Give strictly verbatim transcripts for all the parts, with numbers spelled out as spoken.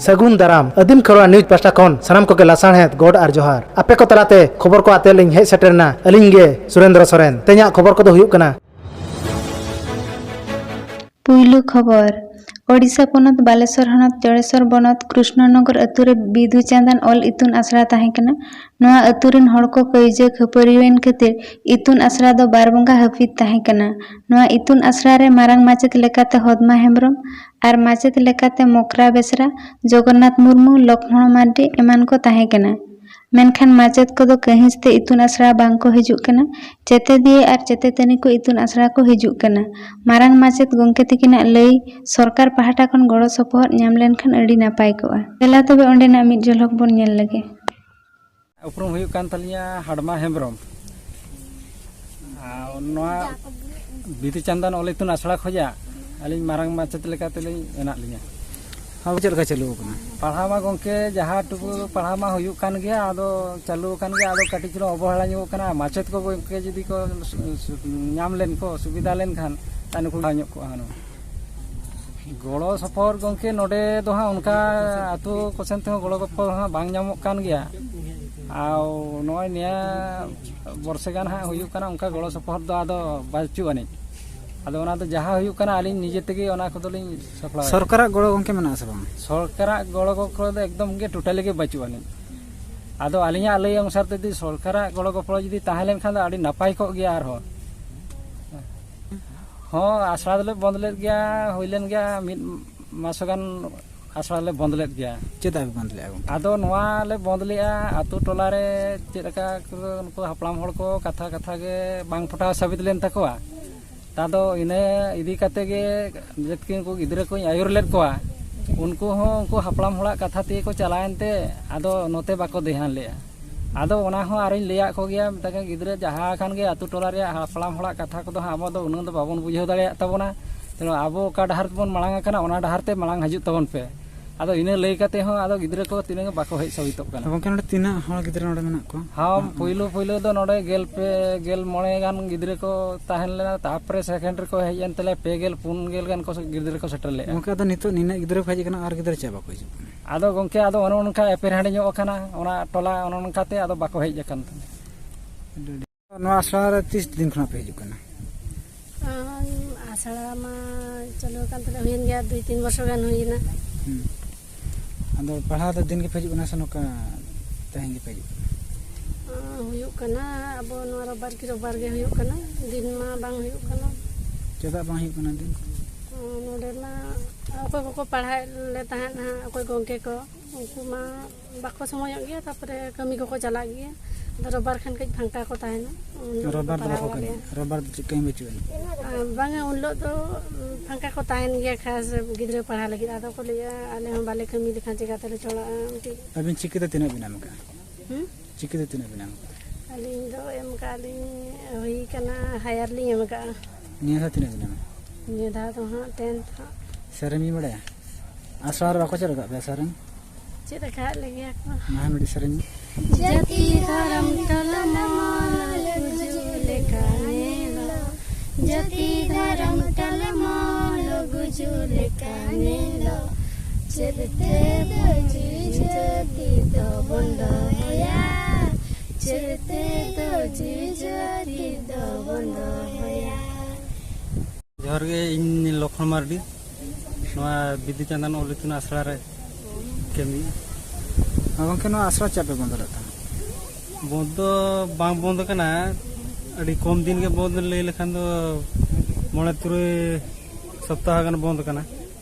ᱥᱟᱹᱜᱩᱱ ᱫᱟᱨᱟᱢ᱾ ᱟᱹᱫᱤᱢ ᱠᱷᱮᱨᱣᱟᱲ ᱱᱤᱭᱩᱡᱽ ᱯᱟᱦᱴᱟ ᱠᱷᱚᱱ ᱥᱟᱱᱟᱢ ᱠᱚᱜᱮ ᱞᱟᱥᱟᱲᱦᱮᱫ ᱜᱚᱰ ᱟᱨ ᱡᱚᱦᱟᱨ᱾ ᱟᱯᱮ ᱠᱚ ᱛᱟᱞᱟᱛᱮ ᱠᱷᱚᱵᱚᱨ ᱠᱚ ᱟᱛᱮ ᱞᱤᱧ ᱦᱮᱡ ᱥᱮᱴᱮᱨ ᱮᱱᱟ ᱟᱹᱞᱤᱧ ᱜᱮ ᱥᱩᱨᱮᱱᱫᱨᱚ ᱥᱚᱨᱮᱱ᱾ ᱛᱮᱦᱮᱧᱟᱜ ᱠᱷᱚᱵᱚᱨ ᱠᱚᱫᱚ ᱦᱩᱭᱩᱜ ᱠᱟᱱᱟ᱾ ᱯᱩᱭᱞᱩ ᱠᱷᱚᱵᱚᱨ, ᱳᱰᱤᱥᱟ ᱯᱚᱱᱚᱛ ᱵᱟᱞᱮᱥᱚᱨ ᱦᱚᱱᱚᱛ ᱡᱚᱲᱮᱥᱚᱨ ᱵᱚᱱᱚᱛ ᱠᱨᱩᱥᱱᱚᱱᱚᱜᱚᱨ ᱟᱹᱛᱩ ᱨᱮ ᱵᱤᱫᱩ ᱪᱟᱸᱫᱟᱱ ᱚᱞ ᱤᱛᱩᱱ ᱟᱥᱲᱟ ᱛᱟᱦᱮᱸ ᱠᱟᱱᱟ᱾ ᱱᱚᱣᱟ ᱟᱹᱛᱩ ᱨᱮᱱ ᱦᱚᱲ ᱠᱚ ᱠᱟᱹᱭᱡᱟᱹ ᱠᱷᱟᱹᱯᱟᱹᱨᱤᱭᱮᱱ ᱠᱷᱟᱹᱛᱤᱨ ᱤᱛᱩᱱ ᱟᱥᱲᱟ ᱫᱚ ᱵᱟᱨ ᱵᱚᱸᱜᱟ ᱦᱟᱹᱯᱤᱫ ᱛᱟᱦᱮᱸ ᱠᱟᱱᱟ᱾ ᱱᱚᱣᱟ ᱤᱛᱩᱱ ᱟᱥᱲᱟ ᱨᱮ ᱢᱟᱨᱟᱝ ᱢᱟᱪᱮᱛ ᱞᱮᱠᱟᱛᱮ ᱦᱚᱫᱢᱟ ᱦᱮᱢᱵᱽᱨᱚᱢ ᱟᱨ ᱢᱟᱪᱮᱛ ᱞᱮᱠᱟᱛᱮ ᱢᱚᱠᱨᱟ ᱵᱮᱥᱨᱟ, ᱡᱚᱜᱚᱱᱱᱟᱛᱷ ᱢᱩᱨᱢᱩ, ᱞᱚᱠᱷᱢᱚᱬ ᱢᱟᱨᱰᱤ ᱮᱢᱟᱱ ᱠᱚ ᱛᱟᱦᱮᱸ ᱠᱟᱱᱟ᱾ ᱢᱮᱱᱠᱷᱟᱱ ᱢᱟᱪᱮᱛ ᱠᱚᱫᱚ ᱠᱟᱹᱦᱤᱥ ᱛᱮ ᱤᱛᱩᱱ ᱟᱥᱲᱟ ᱵᱟᱝ ᱠᱚ ᱦᱤᱡᱩᱜ ᱠᱟᱱᱟ᱾ ᱪᱮᱛᱮᱫᱤᱭᱟᱹ ᱟᱨ ᱪᱮᱛᱮᱛᱟᱹᱱᱤ ᱠᱚ ᱤᱛᱩᱱ ᱟᱥᱲᱟ ᱠᱚ ᱦᱤᱡᱩᱜ ᱠᱟᱱᱟ᱾ ᱢᱟᱨᱟᱝ ᱢᱟᱪᱮᱛ ᱜᱚᱢᱠᱮ ᱛᱟᱹᱠᱤᱱᱟᱜ ᱞᱟᱹᱭ ᱥᱚᱨᱠᱟᱨ ᱯᱟᱦᱴᱟ ᱠᱷᱚᱱ ᱜᱚᱲᱚ ᱥᱚᱯᱚᱦᱚᱫ ᱧᱟᱢ ᱞᱮᱱᱠᱷᱟᱱ ᱟᱹᱰᱤ ᱱᱟᱯᱟᱭ ᱠᱚᱜᱼᱟ᱾ ᱫᱮᱞᱟ ᱛᱚᱵᱮ ᱚᱸᱰᱮᱱᱟᱜ ᱢᱤᱫ ᱡᱚᱞᱚᱠ ᱵᱚᱱ ᱧᱮᱞ ᱞᱮᱜᱮ᱾ ᱩᱯᱨᱩᱢ ᱦᱩᱭᱩᱜ ᱠᱟᱱ ᱛᱟᱹᱞᱤᱧᱟ ᱦᱟᱰᱢᱟ ᱦᱮᱢᱵᱨᱚᱢ᱾ ᱟᱨ ᱱᱚᱣᱟ ᱵᱤᱫᱩ ᱪᱟᱸᱫᱟᱱ ᱚᱞ ᱤᱛᱩᱱ ᱟᱥᱲᱟ ᱠᱷᱚᱱᱟᱜ ᱟᱹᱞᱤᱧ ᱢᱟᱨᱟᱝ ᱢᱟᱪᱮᱛ ᱞᱮᱠᱟ ᱛᱮᱞᱤᱧ ᱢᱮᱱᱟᱜ ᱞᱤᱧᱟ᱾ ᱦᱚᱸ, ᱪᱮᱫ ᱞᱮᱠᱟ ᱪᱟᱹᱞᱩ ᱟᱠᱟᱱᱟ? ᱯᱟᱲᱦᱟᱣ ᱢᱟ ᱜᱚᱢᱠᱮ ᱡᱟᱦᱟᱸ ᱴᱩᱠᱩ ᱯᱟᱲᱦᱟᱣ ᱢᱟ ᱦᱩᱭᱩᱜ ᱠᱟᱱ ᱜᱮᱭᱟ, ᱟᱫᱚ ᱪᱟᱹᱞᱩ ᱟᱠᱟᱱ ᱜᱮᱭᱟ, ᱟᱫᱚ ᱠᱟᱹᱴᱤᱡ ᱪᱩᱞᱩᱝ ᱚᱵᱚᱦᱮᱲᱟ ᱧᱚᱜ ᱠᱟᱱᱟ᱾ ᱢᱟᱪᱮᱛ ᱠᱚ ᱜᱚᱢᱠᱮ ᱡᱩᱫᱤ ᱠᱚ ᱥᱩ-, ᱥᱩ-, ᱧᱟᱢ ᱞᱮᱱ ᱠᱚ, ᱥᱩᱵᱤᱫᱷᱟ ᱞᱮᱱᱠᱷᱟᱱ, ᱛᱟᱦᱞᱮ ᱠᱚ ᱧᱚᱜ ᱠᱚᱜᱼᱟ ᱦᱩᱱᱟᱹᱝ᱾ ᱜᱚᱲᱚ ᱥᱚᱯᱚᱦᱚᱫ ᱜᱚᱢᱠᱮ ᱱᱚᱰᱮ ᱫᱚ ᱦᱟᱸᱜ ᱚᱱᱠᱟ ᱟᱹᱛᱩ ᱠᱚᱥᱮᱱ ᱛᱮᱦᱚᱸ ᱜᱚᱲᱚ ᱜᱚᱯᱚᱲ ᱦᱟᱸᱜ ᱵᱟᱝ ᱧᱟᱢᱚᱜ ᱠᱟᱱ ᱜᱮᱭᱟ᱾ ᱟᱨ ᱱᱚᱜᱼᱚᱭ ᱱᱤᱭᱟᱹ ᱵᱚᱨᱥᱮ ᱜᱟᱱ ᱦᱟᱸᱜ ᱦᱩᱭᱩᱜ ᱠᱟᱱᱟ, ᱚᱱᱠᱟ ᱜᱚᱲᱚ ᱥᱚᱯᱚᱦᱚᱫ ᱫᱚ ᱟᱫᱚ ᱵᱟᱹᱪᱩᱜ ᱟᱹᱱᱤᱡ᱾ ᱟᱫᱚ ᱚᱱᱟ ᱫᱚ ᱡᱟᱦᱟᱸ ᱦᱩᱭᱩᱜ ᱠᱟᱱᱟ, ᱟᱹᱞᱤᱧ ᱱᱤᱡᱮ ᱛᱮᱜᱮ ᱚᱱᱟ ᱠᱚᱫᱚᱞᱤᱧ ᱥᱟᱯᱲᱟᱣᱮᱫᱼᱟ᱾ ᱥᱚᱨᱠᱟᱨᱟᱜ ᱜᱚᱲᱚ ᱜᱚᱢᱠᱮ ᱢᱮᱱᱟᱜᱼᱟ ᱥᱮ ᱵᱟᱝ? ᱥᱚᱨᱠᱟᱨᱟᱜ ᱜᱚᱲᱚ ᱜᱚᱯᱚᱲᱚ ᱫᱚ ᱮᱠᱫᱚᱢ ᱜᱮ ᱴᱳᱴᱟᱞᱤ ᱜᱮ ᱵᱟᱹᱪᱩᱜ ᱟᱹᱱᱤᱡ᱾ ᱟᱫᱚ ᱟᱹᱞᱤᱧᱟᱜ ᱞᱟᱹᱭ ᱚᱱᱩᱥᱟᱨ ᱛᱮ ᱡᱩᱫᱤ ᱥᱚᱨᱠᱟᱨᱟᱜ ᱜᱚᱲᱚ ᱜᱚᱯᱚᱲᱚ ᱡᱩᱫᱤ ᱛᱟᱦᱮᱸ ᱞᱮᱱᱠᱷᱟᱱ ᱫᱚ ᱟᱹᱰᱤ ᱱᱟᱯᱟᱭ ᱠᱚᱜ ᱜᱮᱭᱟ ᱟᱨᱦᱚᱸ᱾ ᱦᱚᱸ, ᱟᱥᱲᱟ ᱫᱚᱞᱮ ᱵᱚᱱᱫ ᱞᱮᱫ ᱜᱮᱭᱟ, ᱦᱩᱭ ᱞᱮᱱ ᱜᱮᱭᱟ ᱢᱤᱫ ᱢᱟᱥ ᱜᱟᱱ ᱟᱥᱲᱟ ᱞᱮ ᱵᱚᱱᱫ ᱞᱮᱫ ᱜᱮᱭᱟ᱾ ᱪᱮᱫᱟᱜ ᱯᱮ ᱵᱚᱱᱫ ᱞᱮᱫᱼᱟ ᱜᱚᱢᱠᱮ? ᱟᱫᱚ ᱱᱚᱣᱟ ᱞᱮ ᱵᱚᱱᱫ ᱞᱮᱫᱼᱟ, ᱟᱛᱳ ᱴᱚᱞᱟ ᱨᱮ ᱪᱮᱫ ᱞᱮᱠᱟ ᱠᱚ ᱩᱱᱠᱩ ᱦᱟᱯᱲᱟᱢ ᱦᱚᱲ ᱠᱚ ᱠᱟᱛᱷᱟ ᱠᱟᱛᱷᱟ ᱜᱮ ᱵᱟᱝ ᱯᱚᱴᱟᱣ ᱥᱟᱹᱵᱤᱛ ᱞᱮᱱ ᱛᱟᱠᱚᱣᱟ᱾ ᱟᱫᱚ ᱤᱱᱟᱹ ᱤᱫᱤ ᱠᱟᱛᱮ ᱜᱮ ᱡᱮᱛᱠᱤ ᱩᱱᱠᱩ ᱜᱤᱫᱽᱨᱟᱹ ᱠᱚᱧ ᱟᱹᱭᱩᱨ ᱞᱮᱫ ᱠᱚᱣᱟ, ᱩᱱᱠᱩ ᱦᱚᱸ ᱩᱱᱠᱩ ᱦᱟᱯᱲᱟᱢ ᱦᱚᱲᱟᱜ ᱠᱟᱛᱷᱟ ᱛᱮᱜᱮ ᱠᱚ ᱪᱟᱞᱟᱣᱮᱱ ᱛᱮ ᱟᱫᱚ ᱱᱚᱛᱮ ᱵᱟᱠᱚ ᱫᱷᱮᱭᱟᱱ ᱞᱮᱫᱼᱟ᱾ ᱟᱫᱚ ᱚᱱᱟ ᱦᱚᱸ ᱟᱨᱤᱧ ᱞᱟᱹᱭᱟᱫ ᱠᱚᱜᱮᱭᱟ, ᱢᱮᱛᱟ ᱠᱚ ᱜᱤᱫᱽᱨᱟᱹ ᱡᱟᱦᱟᱸ ᱠᱟᱱ ᱜᱮ ᱟᱛᱳ ᱴᱚᱞᱟ ᱨᱮᱭᱟᱜ ᱦᱟᱯᱲᱟᱢ ᱦᱚᱲᱟᱜ ᱠᱟᱛᱷᱟ ᱠᱚᱫᱚ ᱦᱟᱸᱜ ᱟᱵᱚ ᱫᱚ ᱩᱱᱟᱹᱜ ᱫᱚ ᱵᱟᱵᱚᱱ ᱵᱩᱡᱷᱟᱹᱣ ᱫᱟᱲᱮᱭᱟᱜ ᱛᱟᱵᱚᱱᱟ᱾ ᱛᱮ ᱟᱵᱚ ᱚᱠᱟ ᱰᱟᱦᱟᱨ ᱛᱮᱵᱚᱱ ᱢᱟᱲᱟᱝ ᱟᱠᱟᱱᱟ, ᱚᱱᱟ ᱰᱟᱦᱟᱨ ᱛᱮ ᱢᱟᱲᱟᱝ ᱦᱤᱡᱩᱜ ᱛᱟᱵᱚᱱ ᱯᱮ᱾ ᱟᱫᱚ ᱤᱱᱟᱹ ᱞᱟᱹᱭ ᱠᱟᱛᱮ ᱦᱚᱸ ᱟᱫᱚ ᱜᱤᱫᱽᱨᱟᱹ ᱠᱚ ᱛᱤᱱᱟᱹᱜ ᱵᱟᱠᱚ ᱦᱮᱡ ᱥᱟᱹᱵᱤᱛᱚᱜ ᱠᱟᱱᱟ᱾ ᱜᱚᱢᱠᱮ, ᱱᱚᱰᱮ ᱛᱤᱱᱟᱹᱜ ᱦᱚᱲ ᱜᱤᱫᱽᱨᱟᱹ ᱱᱚᱰᱮ ᱢᱮᱱᱟᱜ ᱠᱚᱣᱟ? ᱦᱚᱸ, ᱯᱳᱭᱞᱳ ᱯᱳᱭᱞᱳ ᱫᱚ ᱱᱚᱰᱮ ᱜᱮᱞ ᱯᱮ, ᱜᱮᱞ ᱢᱚᱬᱮ ᱜᱟᱱ ᱜᱤᱫᱽᱨᱟᱹ ᱠᱚ ᱛᱟᱦᱮᱸ ᱞᱮᱱᱟ, ᱛᱟᱨᱯᱚᱨᱮ ᱥᱮᱠᱮᱱᱰ ᱨᱮᱠᱚ ᱦᱮᱡ ᱮᱱ ᱛᱟᱞᱮᱭᱟ, ᱯᱮ ᱜᱮᱞ ᱯᱩᱱ ᱜᱮᱞ ᱜᱟᱱ ᱠᱚ ᱜᱤᱫᱽᱨᱟᱹ ᱠᱚ ᱥᱮᱴᱮᱨ ᱞᱮᱫᱼᱟ᱾ ᱜᱚᱢᱠᱮ, ᱟᱫᱚ ᱱᱤᱛᱚᱜ ᱱᱤᱱᱟᱹᱜ ᱜᱤᱫᱽᱨᱟᱹ ᱠᱚ ᱦᱮᱡ ᱟᱠᱟᱱᱟ, ᱟᱨ ᱜᱤᱫᱽᱨᱟᱹ ᱪᱮᱫ ᱵᱟᱠᱚ ᱦᱤᱡᱩᱜ ᱠᱟᱱᱟ? ᱟᱫᱚ ᱜᱚᱢᱠᱮ, ᱟᱫᱚ ᱚᱱᱮ ᱚᱱᱠᱟ ᱮᱯᱮᱨ ᱦᱮᱸᱰᱮᱡᱚᱜ ᱟᱠᱟᱱᱟ ᱚᱱᱟ ᱴᱚᱞᱟ, ᱚᱱᱮ ᱚᱱᱠᱟᱛᱮ ᱟᱫᱚ ᱵᱟᱠᱚ ᱦᱮᱡ ᱟᱠᱟᱱ ᱛᱟᱞᱮᱭᱟ᱾ ᱱᱚᱣᱟ ᱟᱥᱲᱟ ᱨᱮ ᱛᱤᱥ ᱫᱤᱱ ᱠᱷᱚᱱᱟᱜ ᱯᱮ ᱦᱤᱡᱩᱜ ᱠᱟᱱᱟ? ᱟᱢ, ᱟᱥᱲᱟ ᱢᱟ ᱪᱟᱹᱞᱩ ᱟᱠᱟᱱ ᱛᱟᱞᱮ ᱦᱩᱭᱮᱱ ᱜᱮᱭᱟ, ᱫᱩᱭ ᱛᱤᱱ ᱵᱚᱪᱷᱚᱨ ᱜᱟᱱ ᱦᱩᱭᱮᱱᱟ᱾ ᱦᱩᱸ᱾ ᱟᱫᱚ ᱯᱟᱲᱦᱟᱣ ᱫᱚ ᱫᱤᱱ ᱜᱮᱯᱮ ᱦᱤᱡᱩᱜ ᱠᱟᱱᱟ ᱥᱮ ᱱᱚᱝᱠᱟ ᱛᱮᱦᱮᱧ ᱜᱮᱯᱮ ᱦᱤᱡᱩᱜ ᱠᱟᱱᱟ? ᱟᱸ, ᱦᱩᱭᱩᱜ ᱠᱟᱱᱟ, ᱟᱵᱚ ᱱᱚᱣᱟ ᱨᱳᱵᱵᱟᱨ ᱠᱤ ᱨᱳᱵᱵᱟᱨ ᱜᱮ ᱦᱩᱭᱩᱜ ᱠᱟᱱᱟ, ᱫᱤᱱ ᱢᱟ ᱵᱟᱝ ᱦᱩᱭᱩᱜ ᱠᱟᱱᱟ᱾ ᱪᱮᱫᱟᱜ ᱵᱟᱝ ᱦᱩᱭᱩᱜ ᱠᱟᱱᱟ ᱫᱤᱱ? ᱟᱸ, ᱱᱚᱰᱮ ᱢᱟ ᱚᱠᱚᱭ ᱠᱚᱠᱚ ᱯᱟᱲᱦᱟᱣᱮᱫ ᱞᱮ ᱛᱟᱦᱮᱸᱫ ᱦᱟᱸᱜ, ᱚᱠᱚᱭ ᱜᱚᱢᱠᱮ ᱠᱚ, ᱩᱱᱠᱩ ᱢᱟ ᱵᱟᱠᱚ ᱥᱚᱢᱚᱭᱚᱜ ᱜᱮᱭᱟ, ᱛᱟᱨᱯᱚᱨᱮ ᱠᱟᱹᱢᱤ ᱠᱚᱠᱚ ᱪᱟᱞᱟᱜ ᱜᱮᱭᱟ᱾ ᱟᱫᱚ ᱨᱳᱵᱵᱟᱨ ᱠᱷᱟᱱ ᱠᱟᱹᱡ ᱯᱷᱟᱸᱠᱟ ᱠᱚ ᱛᱟᱦᱮᱱᱟ, ᱩᱱ ᱦᱤᱞᱳᱜ ᱨᱳᱵᱵᱟᱨ ᱫᱚ ᱯᱟᱲᱦᱟᱣ ᱵᱟᱠᱚ ᱵᱟᱲᱟᱜ ᱠᱟᱹᱢᱤᱭᱟ? ᱜᱮᱭᱟ᱾ ᱨᱳᱵᱵᱟᱨ ᱫᱚ ᱪᱮᱫ ᱠᱟᱹᱢᱤ ᱵᱟᱹᱪᱩᱜ ᱟᱹᱱᱤᱡ? ᱟᱨ ᱵᱟᱝᱟ, ᱩᱱ ᱦᱤᱞᱳᱜ ᱫᱚ ᱯᱷᱟᱸᱠᱟ ᱠᱚ ᱛᱟᱦᱮᱱ ᱜᱮᱭᱟ ᱠᱷᱟᱥ ᱜᱤᱫᱽᱨᱟᱹ ᱯᱟᱲᱦᱟᱣ ᱞᱟᱹᱜᱤᱫ᱾ ᱟᱫᱚ ᱠᱚ ᱞᱟᱹᱭᱟ, "ᱟᱞᱮ ᱦᱚᱸ ᱵᱟᱞᱮ ᱠᱟᱹᱢᱤ ᱞᱮᱠᱷᱟᱱ ᱪᱤᱠᱟᱹ ᱛᱮᱞᱮ ᱪᱟᱞᱟᱜᱼᱟ?" ᱢᱤᱫᱴᱤᱡ᱾ ᱟᱹᱵᱤᱱ ᱪᱤᱠᱤ ᱫᱚ ᱛᱤᱱᱟᱹᱜ ᱵᱤᱱ ᱮᱢ ᱟᱠᱟᱫᱼᱟ? ᱦᱩᱸ? ᱪᱤᱠᱤ ᱫᱚ ᱛᱤᱱᱟᱹᱜ ᱵᱤᱱ ᱮᱢ ᱟᱠᱟᱫᱼᱟ? ᱟᱹᱞᱤᱧ ᱫᱚ ᱮᱢ ᱟᱠᱟᱫ ᱞᱤᱧ, ᱦᱩᱭ ᱠᱟᱱᱟ, ᱦᱟᱭᱟᱨ ᱞᱤᱧ ᱮᱢ ᱟᱠᱟᱫᱼᱟ᱾ ᱱᱤᱭᱟᱹ ᱫᱷᱟᱣ ᱛᱤᱱᱟᱹᱜ ᱵᱤᱱ ᱮᱢᱟ? ᱱᱤᱭᱟᱹ ᱫᱷᱟᱣ ᱫᱚ ᱦᱟᱸᱜ ᱴᱮᱱᱛᱷ ᱦᱟᱸᱜ᱾ ᱥᱮᱨᱮᱧ ᱵᱤᱱ ᱵᱟᱲᱟᱭᱟ? ᱟᱥᱲᱟ ᱨᱮ ᱵᱟᱠᱚ ᱪᱮᱫ ᱟᱠᱟᱫ ᱯᱮᱭᱟ ᱥᱮᱨᱮᱧ? ᱪᱮᱫ ᱟᱠᱟᱫ ᱞᱮᱜᱮᱭᱟ ᱠᱚ᱾ ᱢᱟ ᱢᱤᱫᱴᱤᱡ ᱥᱮᱨᱮᱧ ᱢᱮ᱾ ᱡᱟᱹᱛᱤ ᱫᱷᱚᱨᱚᱢ ᱴᱟᱞᱢᱟᱞ ᱜᱩᱡᱩᱜ ᱞᱮᱠᱟ ᱧᱮᱞᱚᱜ, ᱡᱟᱹᱛᱤ ᱫᱷᱚᱨᱚᱢ ᱴᱟᱞᱢᱟᱞ ᱜᱩᱡᱩᱜ ᱞᱮᱠᱟ ᱧᱮᱞᱚᱜ, ᱪᱮᱫ ᱛᱮᱫᱚ ᱡᱤᱣᱤ ᱡᱟᱹᱛᱤ ᱫᱚᱵᱚᱱ ᱫᱚᱦᱚᱭᱟ, ᱪᱮᱫ ᱛᱮᱫᱚ ᱡᱤᱣᱤ ᱡᱟᱹᱛᱤ ᱫᱚᱵᱚᱱ ᱫᱚᱦᱚᱭᱟ᱾ ᱡᱚᱦᱟᱨ ᱜᱮ, ᱤᱧ ᱞᱚᱠᱷᱚᱱ ᱢᱟᱨᱰᱤ, ᱱᱚᱣᱟ ᱵᱤᱫᱩ ᱪᱟᱸᱫᱟᱱ ᱚᱞ ᱤᱛᱩᱱ ᱟᱥᱲᱟ ᱨᱮ ᱠᱟᱹᱢᱤ᱾ ᱦᱮᱸ ᱜᱚᱢᱠᱮ, ᱱᱚᱣᱟ ᱟᱥᱲᱟ ᱪᱮᱫ ᱯᱮ ᱵᱚᱱᱫᱚ ᱞᱮᱫ ᱛᱟᱦᱮᱸᱫ? ᱵᱚᱱᱫᱚ ᱵᱟᱝ ᱵᱚᱱᱫ ᱟᱠᱟᱱᱟ, ᱟᱹᱰᱤ ᱠᱚᱢ ᱫᱤᱱ ᱜᱮ ᱵᱚᱱᱫ, ᱞᱟᱹᱭ ᱞᱮᱠᱷᱟᱱ ᱫᱚ ᱢᱚᱬᱮ ᱛᱩᱨᱩᱭ ᱥᱚᱯᱛᱟᱦᱚ ᱜᱟᱱ ᱵᱚᱱᱫ ᱟᱠᱟᱱᱟ᱾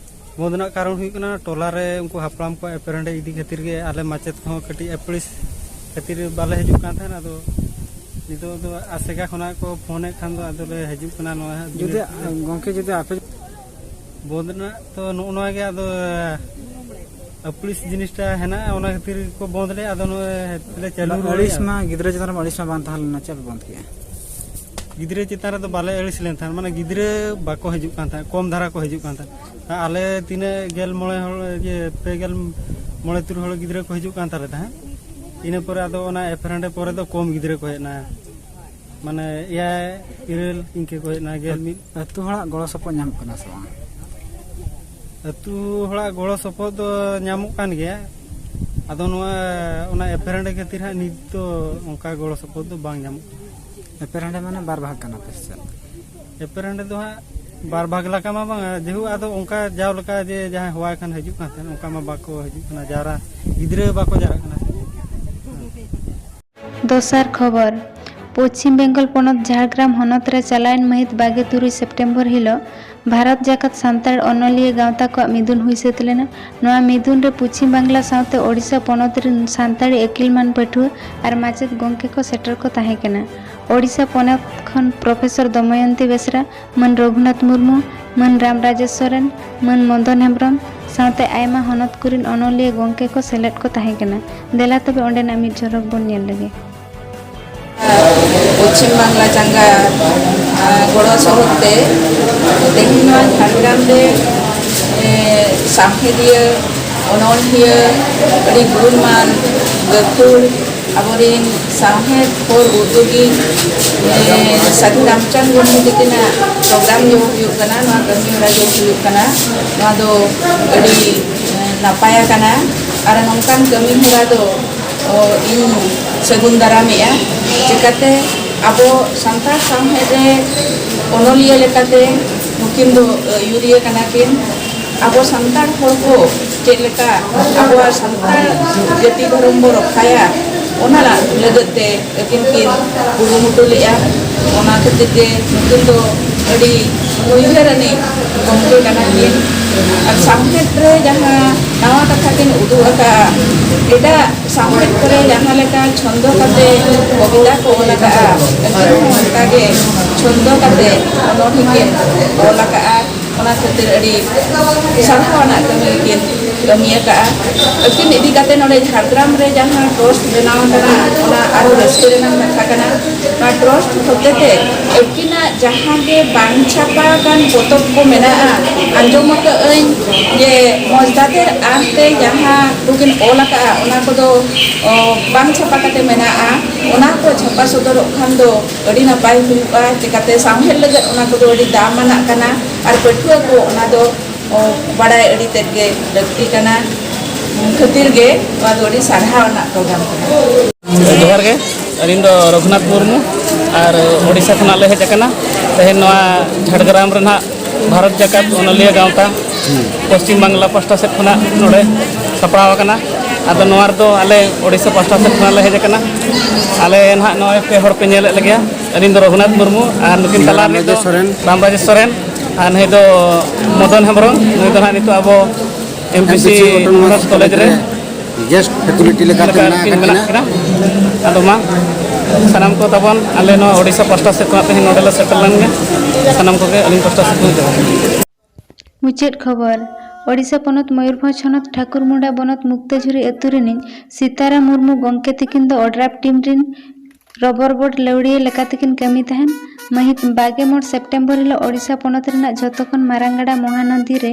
ᱵᱚᱱᱫ ᱨᱮᱱᱟᱜ ᱠᱟᱨᱚᱱ ᱦᱩᱭᱩᱜ ᱠᱟᱱᱟ, ᱴᱚᱞᱟ ᱨᱮ ᱩᱱᱠᱩ ᱦᱟᱯᱲᱟᱢ ᱠᱚᱣᱟᱜ ᱮᱯᱮᱨᱦᱮᱸᱰᱮᱡ ᱤᱫᱤ ᱠᱷᱟᱹᱛᱤᱨ ᱜᱮ ᱟᱞᱮ ᱢᱟᱪᱮᱫ ᱠᱚᱦᱚᱸ ᱠᱟᱹᱴᱤᱡ ᱟᱹᱯᱲᱤᱥ ᱠᱷᱟᱹᱛᱤᱨ ᱵᱟᱞᱮ ᱦᱤᱡᱩᱜ ᱠᱟᱱ ᱛᱟᱦᱮᱸᱱ᱾ ᱟᱫᱚ ᱱᱤᱛᱚᱜ ᱫᱚ ᱟᱥᱮᱠᱟ ᱠᱷᱚᱱᱟᱜ ᱠᱚ ᱯᱷᱳᱱᱮᱫ ᱠᱷᱟᱱ ᱫᱚ ᱟᱫᱚᱞᱮ ᱦᱤᱡᱩᱜ ᱠᱟᱱᱟ ᱱᱚᱣᱟ ᱡᱩᱫᱤ, ᱫᱤᱱ᱾ ᱜᱚᱢᱠᱮ, ᱡᱩᱫᱤ ᱟᱯᱮ ᱵᱚᱱᱫ ᱨᱮᱱᱟᱜ ᱛᱚ ᱱᱚᱜᱼᱚ ᱱᱚᱣᱟ ᱜᱮ, ᱟᱫᱚ ᱟᱹᱯᱲᱤᱥ ᱡᱤᱱᱤᱥᱴᱟ ᱦᱮᱱᱟᱜᱼᱟ, ᱚᱱᱟ ᱠᱷᱟᱹᱛᱤᱨ ᱜᱮᱠᱚ ᱵᱚᱱᱫ ᱞᱮᱫᱼᱟ᱾ ᱟᱫᱚ ᱱᱚᱜᱼᱚᱭ ᱞᱮ ᱪᱟᱹᱞᱩ ᱟᱹᱲᱤᱥ ᱨᱩᱣᱟᱹᱲᱮᱫᱼᱟ᱾ ᱢᱟ ᱜᱤᱫᱽᱨᱟᱹ ᱪᱮᱛᱟᱱ ᱨᱮᱢᱟ ᱟᱹᱲᱤᱥ ᱢᱟ ᱵᱟᱝ ᱛᱟᱦᱮᱸ ᱞᱮᱱᱟ, ᱪᱮᱫ ᱯᱮ ᱵᱚᱱᱫ ᱠᱮᱫᱼᱟ? ᱜᱤᱫᱽᱨᱟᱹ ᱪᱮᱛᱟᱱ ᱨᱮᱫᱚ ᱵᱟᱞᱮ ᱟᱹᱲᱤᱥ ᱞᱮᱱ ᱛᱟᱦᱮᱸᱫ, ᱢᱟᱱᱮ ᱜᱤᱫᱽᱨᱟᱹ ᱵᱟᱠᱚ ᱦᱤᱡᱩᱜ ᱠᱟᱱ ᱛᱟᱦᱮᱸᱫ, ᱠᱚᱢ ᱫᱷᱟᱨᱟ ᱠᱚ ᱦᱤᱡᱩᱜ ᱠᱟᱱ ᱛᱟᱦᱮᱸᱫ᱾ ᱟᱞᱮ ᱛᱤᱱᱟᱹᱜ ᱜᱮᱞ ᱢᱚᱬᱮ ᱦᱚᱲ, ᱤᱭᱟᱹ, ᱯᱮ ᱜᱮᱞ ᱢᱚᱬᱮ ᱛᱩᱨᱩᱭ ᱦᱚᱲ ᱜᱤᱫᱽᱨᱟᱹ ᱠᱚ ᱦᱤᱡᱩᱜ ᱠᱟᱱ ᱛᱟᱞᱮ ᱛᱟᱦᱮᱸᱫ᱾ ᱤᱱᱟᱹ ᱯᱚᱨᱮ ᱟᱫᱚ ᱚᱱᱟ ᱮᱯᱷ ᱨᱮᱱᱰᱮ ᱯᱚᱨᱮ ᱫᱚ ᱠᱚᱢ ᱜᱤᱫᱽᱨᱟᱹ ᱠᱚ ᱦᱮᱡ ᱮᱱᱟ, ᱢᱟᱱᱮ ᱮᱭᱟᱭ, ᱤᱨᱟᱹᱞ ᱤᱱᱠᱟᱹ ᱠᱚ ᱦᱮᱡ ᱮᱱᱟ, ᱜᱮᱞ ᱢᱤᱫ᱾ ᱟᱹᱛᱩ ᱦᱚᱲᱟᱜ ᱜᱚᱲᱚ ᱥᱚᱯᱚᱦᱚᱫ ᱧᱟᱢᱚᱜ ᱠᱟᱱᱟ ᱥᱮ ᱵᱟᱝ? ᱟᱹᱛᱩ ᱦᱚᱲᱟᱜ ᱜᱚᱲᱚ ᱥᱚᱯᱚᱦᱚᱫ ᱫᱚ ᱧᱟᱢᱚᱜ ᱠᱟᱱ ᱜᱮᱭᱟ᱾ ᱟᱫᱚ ᱱᱚᱣᱟ, ᱚᱱᱟ ᱮᱯᱷ ᱨᱮᱱᱰᱮ ᱠᱷᱟᱹᱛᱤᱨ ᱦᱟᱸᱜ ᱱᱤᱛ ᱫᱚ ᱚᱱᱠᱟ ᱜᱚᱲᱚ ᱥᱚᱯᱚᱦᱚᱫ ᱫᱚ ᱵᱟᱝ ᱧᱟᱢᱚᱜ ᱠᱟᱱᱟ᱾ ᱮᱯᱮᱨ ᱦᱮᱸᱰᱮ ᱢᱟᱱᱮ ᱵᱟᱨ ᱵᱷᱟᱜᱽ ᱠᱟᱱᱟ ᱯᱮ ᱥᱮ ᱪᱮᱫ? ᱮᱯᱮᱨ ᱦᱮᱸᱰᱮ ᱫᱚ ᱦᱟᱸᱜ ᱵᱟᱨ ᱵᱷᱟᱜᱽ ᱞᱮᱠᱟ ᱢᱟ ᱵᱟᱝᱟ, ᱡᱮᱦᱩ ᱟᱫᱚ ᱚᱱᱠᱟ ᱡᱟᱣ ᱞᱮᱠᱟ ᱡᱮ ᱡᱟᱦᱟᱸᱭ ᱦᱚᱦᱚᱣᱟᱭ ᱠᱷᱟᱱ ᱦᱤᱡᱩᱜ ᱠᱟᱱ ᱛᱟᱦᱮᱸᱫ, ᱚᱱᱠᱟ ᱢᱟ ᱵᱟᱠᱚ ᱦᱤᱡᱩᱜ ᱠᱟᱱᱟ, ᱡᱟᱣᱨᱟ ᱜᱤᱫᱽᱨᱟᱹ ᱵᱟᱠᱚ ᱡᱟᱣᱨᱟᱜ ᱠᱟᱱᱟ ᱥᱮ᱾ ᱫᱚᱥᱟᱨ ᱠᱷᱚᱵᱚᱨ᱾ ᱯᱚᱪᱷᱤᱢ ᱵᱮᱝᱜᱚᱞ ᱯᱚᱱᱚᱛ ᱡᱷᱟᱲᱜᱨᱟᱢ ᱦᱚᱱᱚᱛ ᱨᱮ ᱪᱟᱞᱟᱣᱮᱱ ᱢᱟᱹᱦᱤᱛ ᱵᱟᱜᱮ ᱛᱩᱨᱩᱭ ᱥᱮᱯᱴᱮᱢᱵᱚᱨ ᱦᱤᱞᱚᱜ ᱵᱷᱟᱨᱚᱛ ᱡᱟᱠᱟᱛ ᱥᱟᱱᱛᱟᱲ ᱚᱱᱚᱞᱤᱭᱟᱹ ᱜᱟᱶᱛᱟ ᱠᱚᱣᱟᱜ ᱢᱤᱫᱩᱱ ᱦᱩᱭ ᱥᱟᱹᱛ ᱞᱮᱱᱟ᱾ ᱱᱚᱣᱟ ᱢᱤᱫᱩᱱ ᱨᱮ ᱯᱚᱪᱷᱤᱢ ᱵᱟᱝᱞᱟ ᱥᱟᱶᱛᱮ ᱳᱰᱤᱥᱟ ᱯᱚᱱᱚᱛ ᱨᱮᱱ ᱥᱟᱱᱛᱟᱲᱤ ᱟᱹᱠᱤᱞᱢᱟᱱ ᱯᱟᱹᱴᱷᱩᱣᱟᱹ ᱟᱨ ᱢᱟᱪᱮᱫ ᱜᱚᱢᱠᱮ ᱠᱚ ᱥᱮᱴᱮᱨ ᱠᱚ ᱛᱟᱦᱮᱸ ᱠᱟᱱᱟ᱾ ᱳᱰᱤᱥᱟ ᱯᱚᱱᱚᱛ ᱠᱷᱚᱱ ᱯᱨᱚᱯᱷᱮᱥᱚᱨ ᱫᱚᱢᱚᱭᱚᱱᱛᱤ ᱵᱮᱥᱨᱟ, ᱢᱟᱹᱱ ᱨᱚᱜᱷᱩᱱᱟᱛᱷ ᱢᱩᱨᱢᱩ, ᱢᱟᱹᱱ ᱨᱟᱢᱨᱟᱡᱮᱥ ᱥᱚᱨᱮᱱ, ᱢᱟᱹᱱ ᱢᱚᱫᱚᱱ ᱦᱮᱢᱵᱨᱚᱢ ᱥᱟᱶᱛᱮ ᱟᱭᱢᱟ ᱦᱚᱱᱚᱛ ᱠᱚᱨᱮᱱ ᱚᱱᱚᱞᱤᱭᱟᱹ ᱜᱚᱢᱠᱮ ᱠᱚ ᱥᱮᱞᱮᱫ ᱠᱚ ᱛᱟᱦᱮᱸ ᱠᱟᱱᱟ᱾ ᱫᱮᱞᱟ ᱛᱚᱵᱮ ᱚᱸᱰᱮᱱᱟᱜ ᱢᱤᱫ ᱡᱷᱚᱞᱚᱠ ᱵᱚᱱ ᱧᱮᱞ ᱞᱮᱜᱮ᱾ ᱯᱚᱪᱷᱤᱢ ᱵᱟᱝᱞᱟ ᱪᱟᱸᱜᱟ ᱜᱚᱲᱚ ᱥᱚᱦᱚᱫ ᱛᱮ ᱛᱮᱦᱮᱧ ᱱᱚᱣᱟ ᱡᱷᱟᱲᱜᱨᱟᱢ ᱨᱮ ᱥᱟᱶᱦᱮᱫᱤᱭᱟᱹ, ᱚᱱᱚᱬᱦᱤᱭᱟᱹ, ᱟᱹᱰᱤ ᱜᱩᱱᱢᱟᱱ ᱜᱟᱹᱠᱷᱩᱲ ᱟᱵᱚᱨᱮᱱ ᱥᱟᱶᱦᱮᱫ ᱦᱚᱲ ᱩᱫᱩᱜᱤᱡ ᱥᱟᱹᱫᱷᱩ ᱨᱟᱢᱪᱟᱸᱫᱽ ᱢᱩᱨᱢᱩ ᱛᱤᱠᱤᱱᱟᱜ ᱯᱨᱳᱜᱨᱟᱢ ᱡᱚ ᱦᱩᱭᱩᱜ ᱠᱟᱱᱟ, ᱱᱚᱣᱟ ᱠᱟᱹᱢᱤ ᱦᱚᱨᱟ ᱡᱚ ᱦᱩᱭᱩᱜ ᱠᱟᱱᱟ, ᱱᱚᱣᱟ ᱫᱚ ᱟᱹᱰᱤ ᱱᱟᱯᱟᱭ ᱟᱠᱟᱱᱟ᱾ ᱟᱨ ᱱᱚᱝᱠᱟᱱ ᱠᱟᱹᱢᱤ ᱦᱚᱨᱟ ᱫᱚ ᱤᱧ ᱥᱟᱹᱜᱩᱱ ᱫᱟᱨᱟᱢᱮᱜᱼᱟ᱾ ᱪᱤᱠᱟᱹᱛᱮ ᱟᱵᱚ ᱥᱟᱱᱛᱟᱲ ᱥᱟᱶᱦᱮᱫ ᱨᱮ ᱚᱱᱚᱞᱤᱭᱟᱹ ᱞᱮᱠᱟᱛᱮ ᱱᱩᱠᱤᱱ ᱫᱚ ᱟᱹᱭᱩᱨᱤᱭᱟᱹ ᱠᱟᱱᱟ ᱠᱤᱱ᱾ ᱟᱵᱚ ᱥᱟᱱᱛᱟᱲ ᱦᱚᱲ ᱠᱚ ᱪᱮᱫ ᱞᱮᱠᱟ ᱟᱵᱚᱣᱟᱜ ᱥᱟᱱᱛᱟᱲ ᱡᱟᱹᱛᱤ ᱫᱷᱚᱨᱚᱢ ᱵᱚ ᱨᱚᱯᱷᱟᱭᱟ, ᱚᱱᱟ ᱞᱟᱹᱜᱤᱫ ᱛᱮ ᱟᱹᱠᱤᱱ ᱠᱤᱱ ᱠᱩᱨᱩᱢᱩᱴᱩ ᱞᱮᱫᱼᱟ᱾ ᱚᱱᱟ ᱠᱷᱟᱹᱛᱤᱨ ᱜᱮ ᱱᱩᱠᱤᱱ ᱫᱚ ᱟᱹᱰᱤ ᱩᱭᱦᱟᱹᱨ ᱟᱹᱱᱤᱡ ᱜᱚᱢᱠᱮ ᱠᱟᱱᱟ ᱠᱤᱱ᱾ ᱟᱨ ᱥᱟᱶᱦᱮᱫ ᱨᱮ ᱡᱟᱦᱟᱸ ᱱᱟᱣᱟ ᱠᱟᱛᱷᱟ ᱠᱤᱱ ᱩᱫᱩᱜ ᱟᱠᱟᱫᱼᱟ, ᱮᱴᱟᱜ ᱥᱟᱶᱦᱮᱫ ᱠᱚᱨᱮ ᱡᱟᱦᱟᱸ ᱞᱮᱠᱟ ᱪᱷᱚᱱᱫᱚ ᱠᱟᱛᱮ ᱠᱚᱵᱤᱛᱟ ᱠᱚ ᱚᱞ ᱟᱠᱟᱫᱼᱟ, ᱟᱹᱠᱤᱱ ᱦᱚᱸ ᱚᱱᱠᱟ ᱜᱮ ᱪᱷᱚᱱᱫᱚ ᱠᱟᱛᱮ ᱚᱱᱚᱬᱦᱮ ᱠᱤᱱ ᱚᱞ ᱟᱠᱟᱫᱼᱟ᱾ ᱚᱱᱟ ᱠᱷᱟᱹᱛᱤᱨ ᱟᱹᱰᱤ ᱥᱟᱨᱦᱟᱣ ᱟᱱᱟᱜ ᱠᱟᱹᱢᱤ ᱠᱤᱱ ᱠᱟᱹᱢᱤ ᱟᱠᱟᱫᱼᱟ᱾ ᱟᱹᱠᱤᱱ ᱤᱫᱤ ᱠᱟᱛᱮ ᱱᱚᱰᱮ ᱡᱷᱟᱲᱜᱨᱟᱢ ᱨᱮ ᱡᱟᱦᱟᱸ ᱴᱨᱟᱥᱴ ᱵᱮᱱᱟᱣ ᱟᱠᱟᱱᱟ, ᱚᱱᱟ ᱟᱨᱚ ᱨᱟᱹᱥᱠᱟᱹ ᱨᱮᱱᱟᱜ ᱠᱟᱛᱷᱟ ᱠᱟᱱᱟ᱾ ᱱᱚᱣᱟ ᱴᱨᱟᱥᱴ ᱦᱚᱛᱮᱛᱮ ᱟᱹᱠᱤᱱᱟᱜ ᱡᱟᱦᱟᱸ ᱜᱮ ᱵᱟᱝ ᱪᱷᱟᱯᱟ ᱟᱠᱟᱱ ᱯᱚᱛᱚᱵ ᱠᱚ ᱢᱮᱱᱟᱜᱼᱟ, ᱟᱸᱡᱚᱢ ᱟᱠᱟᱫ ᱟᱹᱧ ᱡᱮ ᱢᱚᱡᱽᱫᱟᱫᱮᱨ ᱟᱨᱛᱮ ᱡᱟᱦᱟᱸ ᱠᱚᱠᱤᱱ ᱚᱞ ᱟᱠᱟᱫᱼᱟ, ᱚᱱᱟ ᱠᱚᱫᱚ, ᱚ, ᱵᱟᱝ ᱪᱷᱟᱯᱟ ᱠᱟᱛᱮ ᱢᱮᱱᱟᱜᱼᱟ᱾ ᱚᱱᱟ ᱠᱚ ᱪᱷᱟᱯᱟ ᱥᱚᱫᱚᱨᱚᱜ ᱠᱷᱟᱱ ᱫᱚ ᱟᱹᱰᱤ ᱱᱟᱯᱟᱭ ᱦᱩᱭᱩᱜᱼᱟ᱾ ᱪᱤᱠᱟᱹᱛᱮ ᱥᱟᱶᱦᱮᱫ ᱞᱟᱹᱜᱤᱫ ᱚᱱᱟ ᱠᱚᱫᱚ ᱟᱹᱰᱤ ᱫᱟᱢ ᱟᱱᱟᱜ ᱠᱟᱱᱟ ᱟᱨ ᱯᱟᱹᱴᱷᱩᱣᱟᱹ ᱠᱚ ᱚᱱᱟ ᱫᱚ ᱚ, ᱵᱟᱲᱟᱭ ᱟᱹᱰᱤ ᱛᱮᱫ ᱜᱮ ᱞᱟᱹᱠᱛᱤ ᱠᱟᱱᱟ᱾ ᱠᱷᱟᱹᱛᱤᱨ ᱜᱮ ᱱᱚᱣᱟ ᱫᱚ ᱟᱹᱰᱤ ᱥᱟᱨᱦᱟᱣ ᱨᱮᱱᱟᱜ ᱯᱨᱳᱜᱨᱟᱢ ᱠᱟᱱᱟ᱾ ᱡᱚᱦᱟᱨ ᱜᱮ, ᱟᱹᱞᱤᱧ ᱫᱚ ᱨᱚᱜᱷᱩᱱᱟᱛᱷ ᱢᱩᱨᱢᱩ ᱟᱨ ᱳᱰᱤᱥᱟ ᱠᱷᱚᱱᱟᱜ ᱞᱮ ᱦᱮᱡ ᱟᱠᱟᱱᱟ᱾ ᱛᱮᱦᱮᱧ ᱱᱚᱣᱟ ᱡᱷᱟᱲᱜᱨᱟᱢ ᱨᱮᱱᱟᱜ ᱵᱷᱟᱨᱚᱛ ᱡᱟᱠᱟᱛ ᱚᱱᱚᱞᱤᱭᱟᱹ ᱜᱟᱶᱛᱟ ᱯᱚᱥᱪᱤᱢ ᱵᱟᱝᱞᱟ ᱯᱟᱥᱴᱟ ᱥᱮᱫ ᱠᱷᱚᱱᱟᱜ ᱱᱚᱰᱮ ᱥᱟᱯᱲᱟᱣ ᱟᱠᱟᱱᱟ᱾ ᱟᱫᱚ ᱱᱚᱣᱟ ᱨᱮᱫᱚ ᱟᱞᱮ ᱳᱰᱤᱥᱟ ᱯᱟᱥᱴᱟ ᱥᱮᱫ ᱠᱷᱚᱱᱟᱜ ᱞᱮ ᱦᱮᱡ ᱟᱠᱟᱱᱟ᱾ ᱟᱞᱮ ᱱᱟᱦᱟᱜ ᱱᱚᱜᱼᱚᱭ ᱯᱮ ᱦᱚᱲ ᱯᱮ ᱧᱮᱞᱮᱫ ᱞᱮᱜᱮᱭᱟ, ᱟᱹᱞᱤᱧ ᱫᱚ ᱨᱚᱜᱷᱩᱱᱟᱛᱷ ᱢᱩᱨᱢᱩ ᱟᱨ ᱱᱩᱠᱤᱱ ᱛᱟᱞᱟ ᱨᱤᱱᱤᱡ ᱫᱚ ᱨᱟᱢᱨᱟᱡᱮᱥ ᱥᱚᱨᱮᱱ᱾ ᱟᱨ ᱱᱩᱭ ᱫᱚ ᱢᱚᱫᱚᱱ ᱦᱮᱢᱵᱨᱚᱢ, ᱱᱩᱭ ᱫᱚ ᱱᱟᱦᱟᱜ ᱱᱤᱛᱚᱜ ᱟᱵᱚ M P C M P C autonomous college ᱨᱮ ᱜᱮᱥᱴ ᱯᱷᱮᱠᱩᱞᱴᱤ ᱞᱮᱠᱟᱛᱮ ᱞᱮᱠᱟ ᱢᱮᱱᱟᱜ ᱟᱹᱠᱤᱱ ᱟᱠᱟᱫ ᱢᱮᱱᱟᱜ ᱠᱤᱱᱟ᱾ ᱠᱤᱱᱟ᱾ ᱟᱫᱚ ᱢᱟ, ᱥᱟᱱᱟᱢ ᱠᱚ ᱛᱟᱵᱚᱱ ᱟᱞᱮ ᱱᱚᱣᱟ ᱳᱰᱤᱥᱟ ᱯᱟᱥᱴᱟ ᱥᱮᱫ ᱠᱷᱚᱱᱟᱜ ᱛᱮᱦᱮᱧ ᱱᱚᱰᱮ ᱞᱮ ᱥᱮᱴᱮᱨ ᱞᱮᱱ ᱜᱮ᱾ ᱥᱟᱱᱟᱢ ᱠᱚᱜᱮ ᱟᱹᱞᱤᱧ ᱯᱟᱥᱴᱟ ᱥᱮᱫ ᱠᱷᱚᱱ ᱡᱚᱦᱟᱨ᱾ ᱢᱩᱪᱟᱹᱫ ᱠᱷᱚᱵᱚᱨ᱾ ᱳᱰᱤᱥᱟ ᱯᱚᱱᱚᱛ ᱢᱚᱭᱩᱨᱵᱷᱚᱸᱡᱽ ᱦᱚᱱᱚᱛ ᱴᱷᱟᱹᱠᱩᱨᱢᱩᱸᱰᱟ ᱵᱚᱱᱚᱛ ᱢᱩᱠᱛᱟᱹᱡᱷᱩᱨᱤ ᱟᱹᱛᱩ ᱨᱤᱱᱤᱡ ᱥᱤᱛᱟᱨᱟᱢ ᱢᱩᱨᱢᱩ ᱜᱚᱢᱠᱮ ᱛᱤᱠᱤᱱ ᱫᱚ ᱚᱰᱨᱟᱯ ᱴᱤᱢ ᱨᱤᱱ ᱨᱚᱵᱚᱨ ᱵᱳᱴ ᱞᱟᱹᱣᱲᱤᱭᱟᱹ ᱞᱮᱠᱟᱛᱮᱠᱤᱱ ᱠᱟᱹᱢᱤ ᱛᱟᱦᱮᱱ᱾ ᱢᱟᱹᱦᱤᱛ ᱵᱟᱜᱮ ᱢᱚᱬ ᱥᱮᱯᱴᱮᱢᱵᱚᱨ ᱦᱤᱞᱳᱜ ᱳᱰᱤᱥᱟ ᱯᱚᱱᱚᱛ ᱨᱮᱱᱟᱜ ᱡᱷᱚᱛᱚ ᱠᱷᱚᱱ ᱢᱟᱨᱟᱝ ᱜᱟᱰᱟ ᱢᱚᱦᱟᱱᱚᱫᱤ ᱨᱮ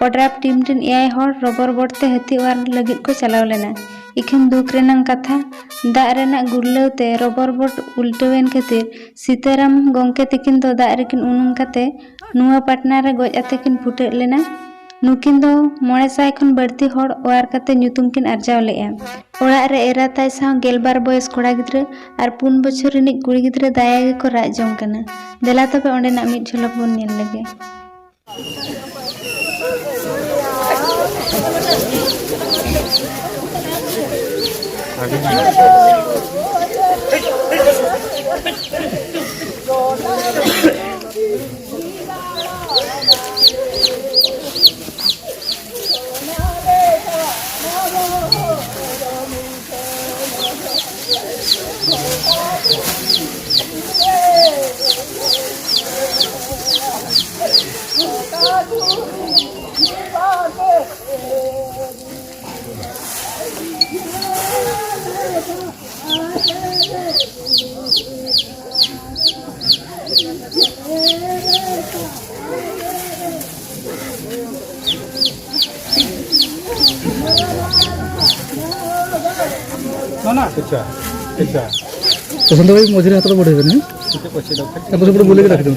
ᱚᱰᱨᱟᱯ ᱴᱤᱢ ᱨᱤᱱ ᱮᱭᱟᱭ ᱦᱚᱲ ᱨᱚᱵᱚᱨ ᱵᱳᱴ ᱛᱮ ᱦᱟᱹᱛᱤ ᱚᱣᱟᱨ ᱞᱟᱹᱜᱤᱫ ᱠᱚ ᱪᱟᱞᱟᱣ ᱞᱮᱱᱟ᱾ ᱤᱠᱷᱟᱹᱱ ᱫᱩᱠ ᱨᱮᱱᱟᱝ ᱠᱟᱛᱷᱟ, ᱫᱟᱜ ᱨᱮᱱᱟᱜ ᱜᱩᱨᱞᱟᱹᱣ ᱛᱮ ᱨᱚᱵᱚᱨ ᱵᱳᱴ ᱩᱞᱴᱟᱹᱣᱮᱱ ᱠᱷᱟᱹᱛᱤᱨ ᱥᱤᱛᱟᱨᱟᱢ ᱜᱚᱢᱠᱮ ᱛᱤᱠᱤᱱ ᱫᱚ ᱫᱟᱜ ᱨᱮᱠᱤᱱ ᱩᱱᱩᱢ ᱠᱟᱛᱮ ᱱᱩᱣᱟ ᱯᱟᱴᱱᱟ ᱨᱮ ᱜᱚᱡ ᱟᱛᱮ ᱠᱤᱱ ᱯᱷᱩᱴᱟᱹᱜ ᱞᱮᱱᱟ᱾ ᱱᱩᱠᱤᱱ ᱫᱚ ᱢᱚᱬᱮ ᱥᱟᱭ ᱠᱷᱚᱱ ᱵᱟᱹᱲᱛᱤ ᱦᱚᱲ ᱚᱣᱟᱨ ᱠᱟᱛᱮ ᱧᱩᱛᱩᱢ ᱠᱤᱱ ᱟᱨᱡᱟᱣ ᱞᱮᱫᱼᱟ᱾ ᱚᱲᱟᱜ ᱨᱮ ᱮᱨᱟ ᱛᱟᱭ ᱥᱟᱶ ᱜᱮᱞᱵᱟᱨ ᱵᱚᱭᱚᱥ ᱠᱚᱲᱟ ᱜᱤᱫᱽᱨᱟᱹ ᱟᱨ ᱯᱩᱱ ᱵᱚᱪᱷᱚᱨ ᱨᱤᱱᱤᱡ ᱠᱩᱲᱤ ᱜᱤᱫᱽᱨᱟᱹ ᱫᱟᱭᱟ ᱜᱮᱠᱚ ᱨᱟᱜ ᱡᱚᱝ ᱠᱟᱱᱟ᱾ ᱫᱮᱞᱟ ᱛᱚᱵᱮ ᱚᱸᱰᱮᱱᱟᱜ ᱢᱤᱫ ᱡᱷᱚᱞᱚᱠ ᱵᱚᱱ ᱧᱮᱞ ᱞᱮᱜᱮ᱾ ᱟᱪᱪᱷᱟ, ᱟᱪᱪᱷᱟ᱾ ᱯᱨᱚᱥᱟᱱᱛ ᱵᱷᱟᱭ, ᱢᱚᱡᱽ ᱨᱮ ᱦᱟᱛᱟᱣ ᱵᱚᱲ ᱦᱩᱭ ᱠᱟᱱᱟ᱾ ᱟᱯᱮ ᱥᱮᱫ ᱵᱚᱞᱮ ᱜᱮ ᱨᱟᱠᱷ ᱫᱚ᱾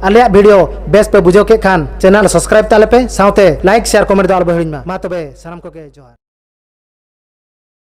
ᱟᱞᱮᱭᱟᱜ video ᱵᱮᱥ ᱯᱮ ᱵᱩᱡᱷᱟᱹᱣ ᱠᱮᱫ ᱠᱷᱟᱱ channel subscribe ᱛᱟᱞᱮ ᱯᱮ, ᱥᱟᱶᱛᱮ like, share, comment ᱫᱚ ᱟᱞᱚ ᱯᱮ ᱦᱤᱲᱤᱧ ᱢᱟ᱾ ᱢᱟ ᱛᱚᱵᱮ ᱥᱟᱱᱟᱢ ᱠᱚᱜᱮ ᱡᱚᱦᱟᱨ᱾